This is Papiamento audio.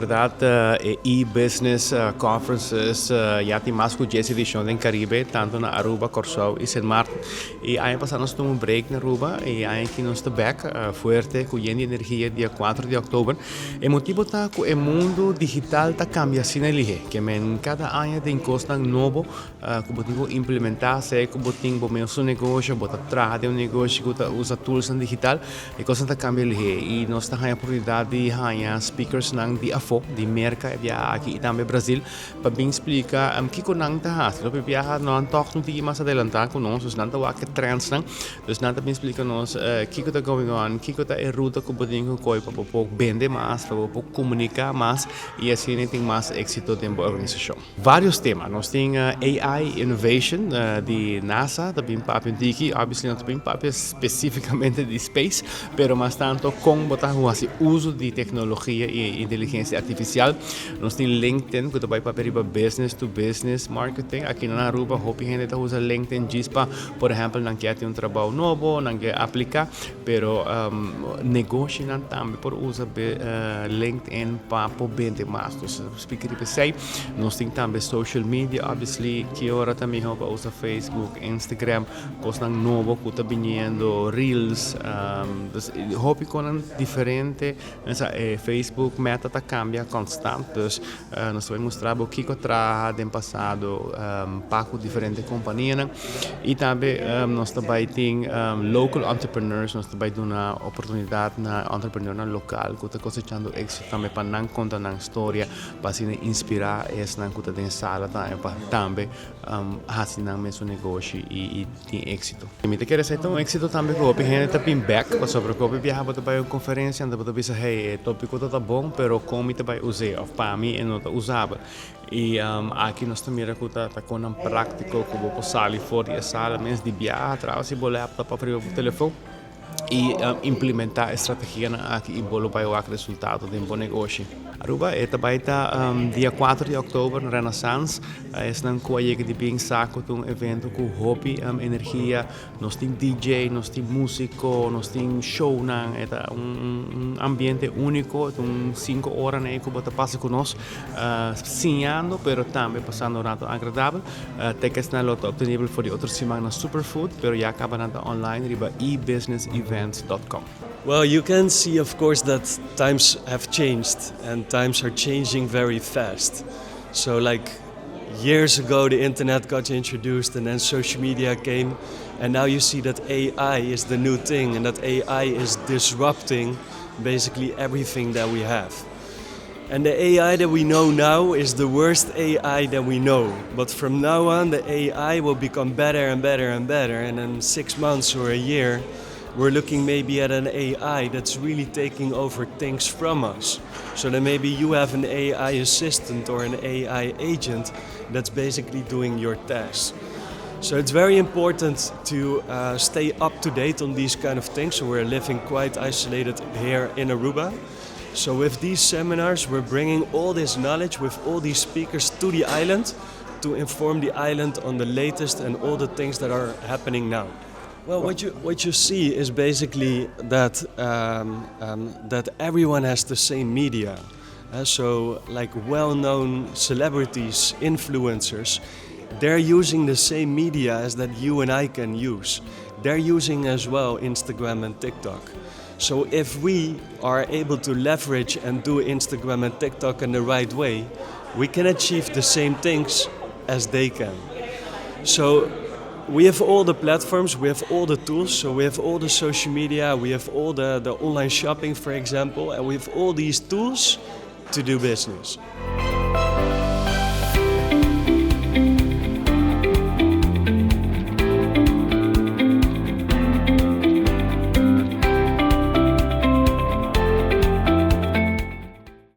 berdad e e-business conferences ya tin mas cu 10 edicion den Caribe, tanto na Aruba, Corsou y Sint Maarten. Y aña pasa nos tuma un break na Aruba y aña aki nos ta bek fuerte cu yen di energia dia 4 di october. E motibo ta cu e mundo digital ta cambia asina lihe, ke men cada aña tin cosnan nobo ku bo tin ku implementá, sea ku bo tin bo mesun negoshi òf bo ta traha den un negoshi ku ta usa toolsnan digital, e kosnan ta kambia lihé i nos ta haña oportunidat di haña speakersnan di afó, di Merka e biaha aki i tambe Brazil, pa bin splika kiko nan ta hasi. Loke biaha nan tòg un tiki mas adelantá ku nos, dus nan ta wak e trendsnan, dus nan ta bin splika nos kiko ta going on, kiko ta e ruta ku bo tin ku kohe pa bo por bende mas, pa bo por komuniká mas i asina tin mas éksito den bo organisashon. Varios tema. Nos tin AI Innovation di NASA ta bin papia un tiki. Obviously no ta bin papia specificamente di space, pero mas tanto con bo ta haci uso di tecnologia y inteligencia artificial. Nos tin LinkedIn cu ta bay papia riba business to business marketing. Aki na Aruba hopi hende ta usa LinkedIn djis pa, por ehempel, nan kier tin un trabao nobo, nan kier aplica. Pero negoshinan tambe por usa LinkedIn pa por bende mas. Dus speak riba esei. Nos tin tambe social media obviously. Ki ora ta miho pa usa Facebook, Instagram, kosnan nobo ku ta biniendo, reels. Dus hopi konan diferente. Facebook, Meta ta kambia konstant. Dus nos ta bai mustra bo kiko traha den pasado pa ku diferente kompanianan i tambe nos ta bai tin local entrepreneurs, nos ta bai duna oportunidat na entrepreneurnan lokal ku ta kosechando éksito tambe pa nan konta nan storia pa asina inspirá esnan ku ta den sala tambe pa tambe hasi nan mesun negoshi i tin éksito. Mi ta kere esei ta un éksito tambe ku hopi hende ta bin bèk pasobra ku hopi biaha bo ta bai un konferensia anto bo ta bisa hey e tópiko ta ta bon pero kon mi ta bai us'é òf pa mi e no ta usabel i aki nos ta mira ku ta ta konan práktiko ku bo por sali for di e sala mes di biaha atrás di bo laptop òf riba bo telefon i implementá e strategianan aki i bo lo bai wak resultado den bo negoshi. Aruba e ta bai ta dia 4 di òktober na Renaissance. Esnan ku a yega di bin sa ku ta un evento ku hopi energia. Nos tin DJ, nos tin músiko, nos tin shownan. E ta un ambiente úniko. E ta un sinku oranan ei ku bo ta pasa ku nos siñando pero tambe pasando un rato agradabel. Ticketsnan lo ta obtenibel for di otro siman na Superfood, pero ya kaba nan ta online riba ebusinessevents.com. Well, you can see of course that times have changed and times are changing very fast. So like years ago the internet got introduced and then social media came and now you see that AI is the new thing and that AI is disrupting basically everything that we have. And the AI that we know now is the worst AI that we know. But from now on, the AI will become better and better and better. And in 6 months or a year, we're looking maybe at an AI that's really taking over things from us. So then maybe you have an AI assistant or an AI agent that's basically doing your tasks. So it's very important to stay up to date on these kind of things. So we're living quite isolated here in Aruba. So with these seminars, we're bringing all this knowledge with all these speakers to the island to inform the island on the latest and all the things that are happening now. Well, what you see is basically that everyone has the same media. So, like, well-known celebrities, influencers, they're using the same media as that you and I can use. They're using as well Instagram and TikTok. So if we are able to leverage and do Instagram and TikTok in the right way, we can achieve the same things as they can. So we have all the platforms, we have all the tools, so we have all the social media, we have all the online shopping, for example, and we have all these tools to do business.